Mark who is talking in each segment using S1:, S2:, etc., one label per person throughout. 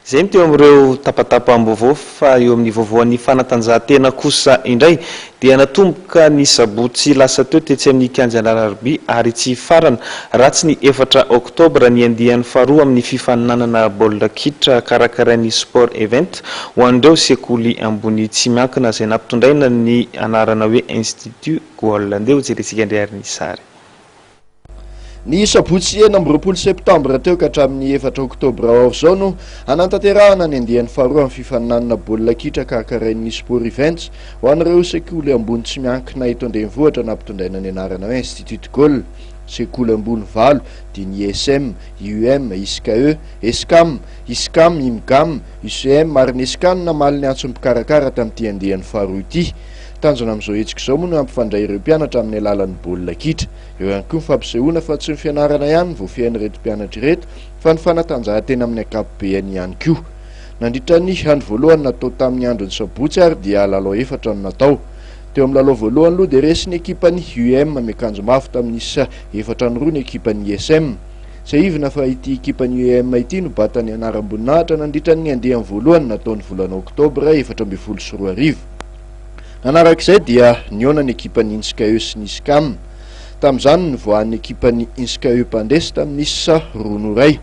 S1: Izay no teo amin'ireo tapatapam-baovao fa eo amin'ny vaovaon'ny fanatanjahantena kosa indray dia natomboka ny sabotsy lasa teo tetsy amin'ny kianjan'Alarobia ary tsy hifarana raha tsy ny efatra oktobra ny andiany faharoa amin'ny fifaninanana baolina kitra karakarain'ny Sport Event ho an'ireo sekoly ambony tsy miankina izay nampitondraina ny anarana hoe Institut Goal. Andeha hojerentsika indray ary ny sary.
S2: Ny sabotsy 26 septambra teo ka hatramin'ny efatra oktobra ho avy izao no hanatanterahana ny andiany faharoa amin'ny fifaninanana baolina kitra karakarain'ny Sport Events ho an'ireo sekoly ambony tsy miankina eto an-drenivohitra nampitondraina ny anarana hoe Institut Goal. Sekoly ambony valo dia ny ISM, IUM, ISCAE, ESCAM, ISCAM, IMGAM, UCM ary ny ESCA no namaly ny antson'ny mpikarakara tamin'ity andiany faharoa ity. Tanjona amin'izao hetsika izao moa ny hampifandray ireo mpianatra amin'ny alalan'ny baolina kitra. Eo ihany koa ny fampisehoana fa tsy ny fianarana ihany no voafehin'ireto mpianatra ireto fa ny fanatanjahantena amin'ny ankapobeny ihany koa. Nandritra ny andro voalohany natao tamin'ny andron'ny sabotsy ary dia lalao efatra no natao. Teo amin'ny lalao voalohany aloha dia resin'ny ekipan'ny UM miakanjo mavo tamin'ny isa efatra no roa ny ekipan'ny ISM. Tsiahivina fa ity ekipan'ny UEM ity no bata ny anaram-boninahitra nandritra ny andiany voalohany natao ny volana oktobra 2014. Nanaraka izay dia nihaona ny ekipan'ny Inscae sy ny Iscam. Tamin'izany no nivoahan'ny ekipan'ny Inscae mpandresy tamin'ny isa roa noho iray.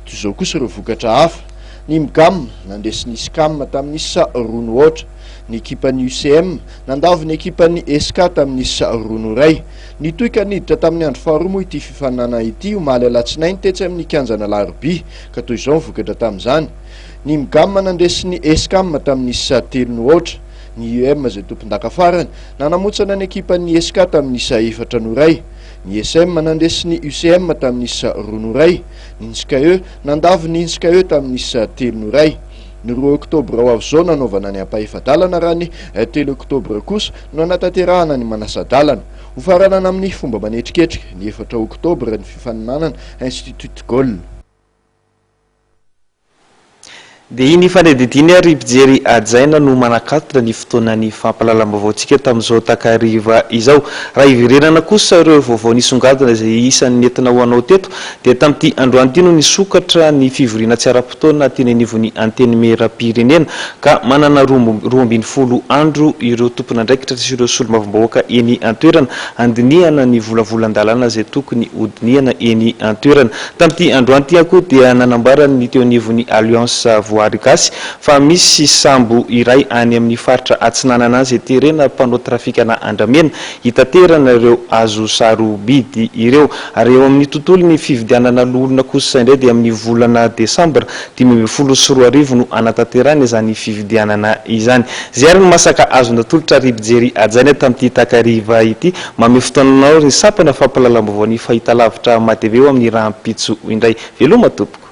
S2: Toy izao kosa ireo vokatra hafa, ny Mgam nandresy ny Iscam tamin'ny isa roa noho aotra, ny ekipan'ny UCM nandavo ny ekipan'ny Esca tamin'ny isa roa noho iray. Nitohy ka niditra tamin'ny andro faharoa moa ity fifaninanana ity omaly alatsinainy tetsy amin'ny kianjan'Alarobia ka toy izao ny vokatra tamin'izany, ny Mgam nandresy ny Escam tamin'ny isa telo noho aotra, Ny UM izay tompondaka farany, nanamontsana ny ekipan'ny Esca tamin'ny isa efatra no iray. Ny SM nandresy ny UCM tamin'ny isa roa no iray. Ny Inscae nandavo ny Inscae tamin'ny isa telo no iray. Ny roa oktobra ho avy izao nanaovana ny ampahefa-dalana raha ny telo oktobra kosa no hanatanterahana ny manasa-dalana. Hofaranana amin'ny fomba manetriketrika, ny efatra oktobra ny fifaninanana Institut Goal.
S1: Dia iny fanadihadiana iny ary mpijery hajaina no manakatona ny fotoanan'ny fampahalalam-baovaontsika tamin'izao takariva izao. Raha hiverenana kosa ireo vaovao nisongadina izay isan'ny nentina ho anao teto dia tamin'ity androany ity no nisokatra ny fivoriana tsy ara-potoana teny anivon'ny Antenimierampirenena ka manana 12 andro ireo tompon'andraikitra sy ireo solombavambahoaka eny an-toerana handinihana ny volavolan-dalàna izay tokony hodinihana eny an-toerana. Tamin'ity androany ity ihany koa dia nanambara ny teo anivon'ny Alliance Voary Gasy fa misy sambo iray any amin'ny faritra Atsinanana any izay terena mpanao trafikana andramena hitaterana ireo hazo sarobidy ireo. Ary eo amin'ny tontolon'ny fividianana loholona kosa indray dia amin'ny volana desambra 2015 no hanatanterahana izany fividianana izany. Izay ary ny masaka azo natolotra ry mpijery hajaina tamin'ity takariva ity. Manome fotoana anao ry sampana fampahalalam-baovaon'ny fahitalavitra MATV ho amin'ny rahampitso indray. Veloma tompoko.